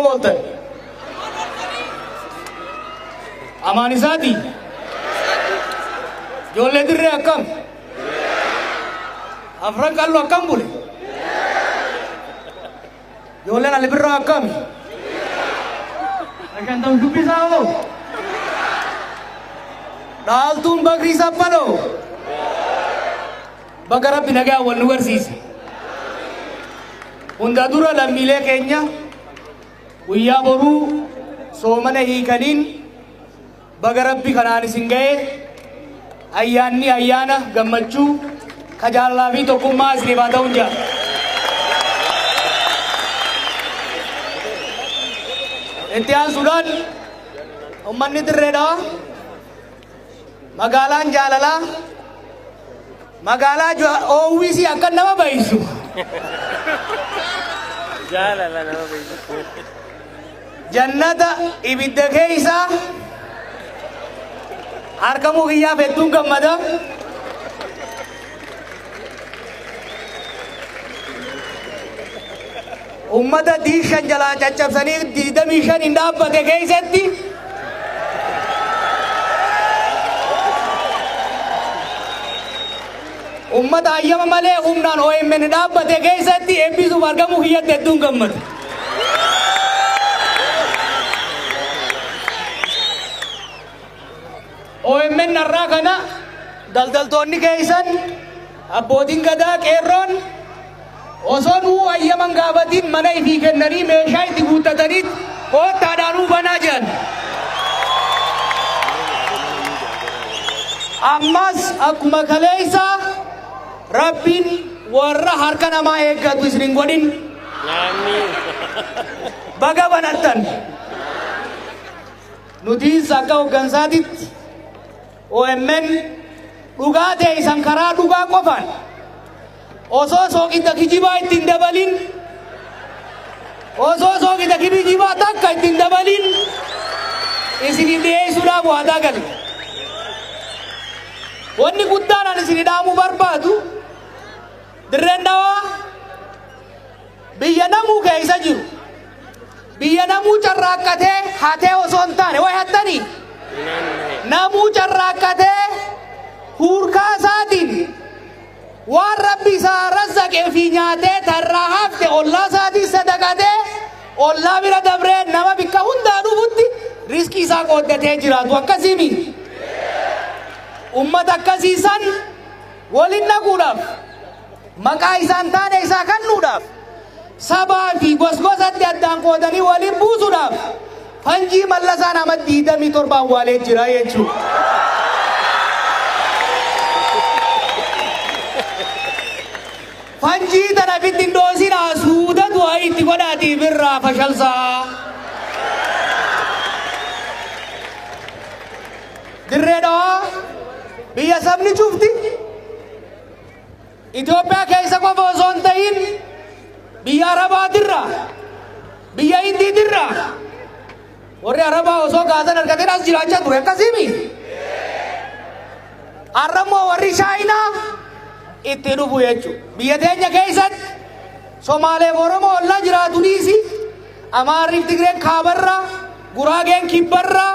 ooltan? Amaan isaati? Ijoollee dirree akkam? Afran qalloo akkam bule? Ijoolleen Ali Birraa akkami? Shantam dubbisaa hoo? Dhaaltuun Bakrii Saphaloo? Bakka Rabbi nagaa wal nu barsiise. Hunda dura lammiilee keenya guyyaa boruu soomana hiikaniin baga Rabbi kanaan isin ga'ee ayyaanni ayyaana gammachuu ka jaalalaa fi tokkummaa isiniif haa ta'uun jira. Itti aansuudhaan uummanni dirreedhaa magaalaan jaalalaa magaalaa oowwisii akka nama bayisu. Jaalala nama bayisu. Jannata ibidda keessa argamuu kiyyaaf hedduun gammada. Uummata diishan jalaa caccabsanii 25 hin dhaabbate keessatti uummata hayyama malee humnaan OMN dhaabbate keessatti eebbisuuf argamuu kiyyatti hedduun gammada. OMN har'aa kana daldaltoonni keessan abbootiin gadaa qeerroon osoo nuu hayyaman gaafatiin mana ifii kennanii meeshaa itti guuttatanii koottaadhaan banaa jiran. Ammas akkuma kaleessa Rabbiin warra harka namaa eeggatu isin hin godhin. Baga banattan. Nutis akka hooggansaatitti OMN dhugaa ta'e isan karaa dhugaa qofaan osoo soqidda kijibaa ittiin dabalin osoo soqidda kijibaa takka ittiin dabalin isiniif dhiyeessuudhaaf waadaa galle. Wanni guddaan ani isinii dhaamuu barbaadu dirreen dhawaa biyya namuu keessa jiru biyya namuu carraaqqatee hatee osoo hin taane way hattanii namuu carraaqqatee huurkaa isaatiin waan rabbi isaa razzaqee fi nyaatee tarraa hafte ollaa isaatiin sadaqatee ollaa bira dabree nama bikka hundaa dhufutti riskii isaa qooddatee jiraatu akkasiimi. Uummata akkasiisan waliin dhaquudhaaf maqaa isaan taane isaa kennuudhaaf sabaa fi gosgosatti addaan qoodanii waliin buusuudhaaf fanjii mallasaan nama 27 awwaalee jira jechuudha. Fanjii tana ofitti hin dhoosinaa suuta du'aa itti godhaatiif irraa fashalsaa. Dirree dhawaa biyya sabni cufti Itoophiyaa keessa qofa osoo hin ta'in biyya Arabaatirra biyya Hindiitirra warri Arabaa osoo gaasan argateen as jiraachaa ture akkasiimi. Har'ammoo warri Chaayinaa itti dhufu jechuudha. Biyya teenya keessatti Somaaleef Oromoo ollaa jiraatu dhiisi Amaarriif Tigreen kaabarra Guraageen kibbarra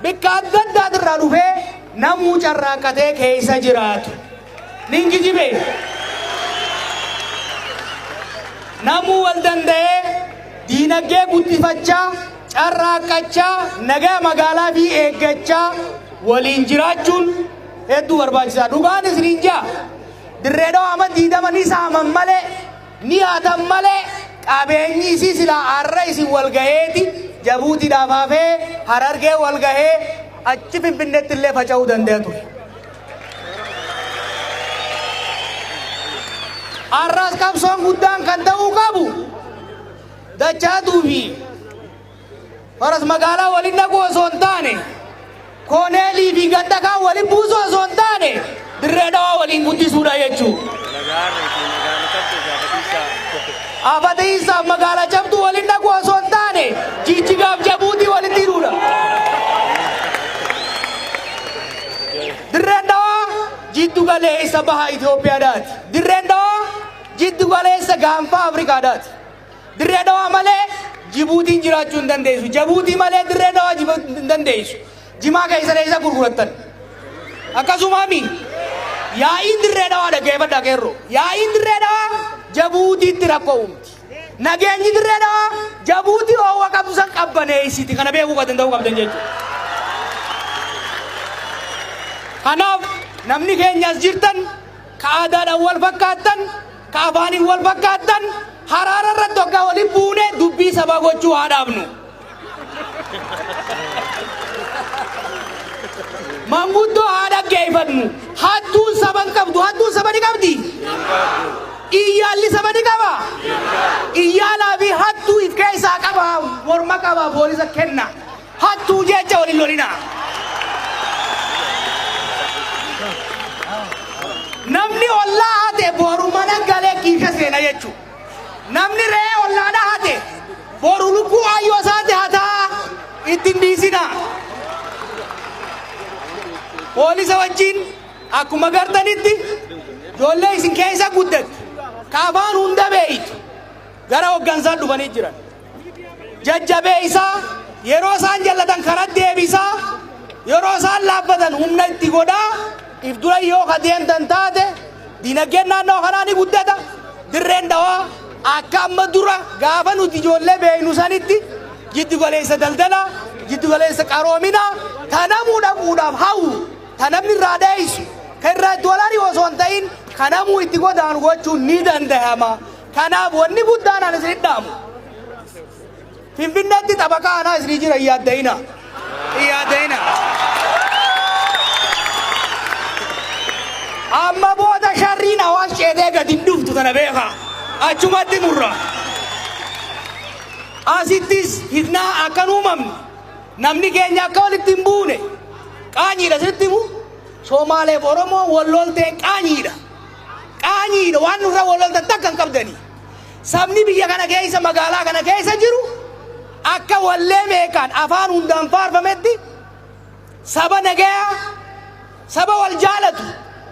bikka adda addaatirraa dhufee namuu carraaqqatee keessa jiraatu. Nin kijibe. Namuu wal danda'ee diinagdee guddifachaa carraaqqachaa nagaa magaalaa fi eeggachaa waliin jiraachuun hedduu barbaachisaa. Dhugaan isiniin jaa dirree dhawaa amma 20 ni saaman malee ni haatan malee qabeenyi isii silaa har'a isin wal gaheeti Jabuutiidhaaf hafee Harargee wal gahee achi Finfinneetti illee faca'uu danda'a ture. Har'as qabsoon guddaan kan ta'uu qabu dachaatuu fi faras magaalaa waliin dhaquu osoo hin taane kooneelii fi gandakaa waliin buusuu osoo hin taane dirree dhawaa waliin guddisuudha jechuudha. Afatiisaaf magaalaa cabduu waliin dhaquu osoo hin taane Jijjigaaf Jabuutii walitti hidhuudha. Dirreen dhawaa jiddu galeessa baha Itoophiyaadhaati. Dirreen dhawaa jiddu galeessa gaanfa Afrikaadhaati. Dirree dhawaa malee Jibuutiin jiraachuu hin dandeessu. Jabuutii malee Dirree Dhawaa hin dandeessu. Jimaa keessan eessa gurgurattan? Akkasumaami yaa'iin Dirree Dhawaa, dhaggeeffadhaa qeerroo. Yaa'iin Dirree Dhawaa Jabuutiitti rakkoo uumti. Nageenyi Dirree Dhawaa Jabuutii oowwa qabdu san qabbaneessiti. Kana beekuu danda'uu qabdan jechuudha. Kanaaf namni keenya as jirtan, ka aadaadhaan wal fakkaattan, ka afaaniin wal fakkaattan, haraara irratti waggaa waliin buune dubbii sabaa gochuu haa dhaabnu. Manguddoo haa dhaggeeffannu. Hattuun saba hin qabdu. Hattuun saba ni qabdi. Iyyaalli saba ni qaba. Iyyaalaa fi hattuu if keessaa qaba. Morma qaba, poolisa kenna. Hattuu jecha waliin lolina. Namni ollaa hate boru mana galee kiisha seena jechuudha. Namni re'ee ollaadha hate boru lubbuu ayyoo isaatti hataa, ittiin dhiisina. Poolisa wajjin akkuma gartanitti ijoollee isin keessa guddatte, ka afaan hunda beeytu, gara hoggansaan dhufanii jiran. Jajjabeessaa, yeroo isaan jallatan karaa deebisaa, yeroo isaan laaffatan humna itti godhaa, if dura yoo ka deemtan taate dinagdeen naannoo kanaa ni guddata. Dirreen Dhawaa akka amma dura gaafa nuti ijoollee beeynu sanitti jiddu galeessa daldalaa, jiddu galeessa qaroominaa, tanamuu dhaquudhaaf hawwu, tanamni irraa dheessu, kan irraa itti wal ari'u osoo hin ta'in kanamuu itti godaanu gochuun ni danda'ama. Kanaaf wanni guddaan ani isin dhaamu, Finfinneetti xabaqaa anaa isinii jira, hin yaadda'ina. Hin yaadda'ina. Amma booda sharriin Awaash ceetee gadi hin dhuftu, tana beekaa. Achumatti murra. Asittis fitnaa akkan uumamne, namni keenya akka walitti hin buune, qaanyiidha sitti himu. Somaaleef Oromoo wal lolteen qaanyiidha. Qaanyiidha, waan nurra wal loltan takka hin qabdanii. Sabni biyya kana keessa, magaalaa kana keessa jiru akka wallee meeqaan afaan hundaan faarfametti saba nagayaa, saba wal jaalatu,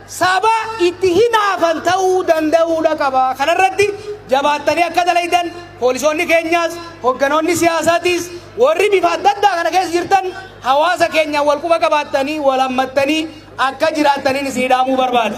saba itti hinaafan ta'uu danda'uudha qaba. Kanarratti jabaattanii akka dalaydan, poolisoonni keenyaas, hogganoonni siyaasaatiis, warri bifa adda addaa kana keessa jirtan hawaasa keenya wal quba qabaattanii, wal hammattanii akka jiraattaniin isinii dhaamuu barbaada.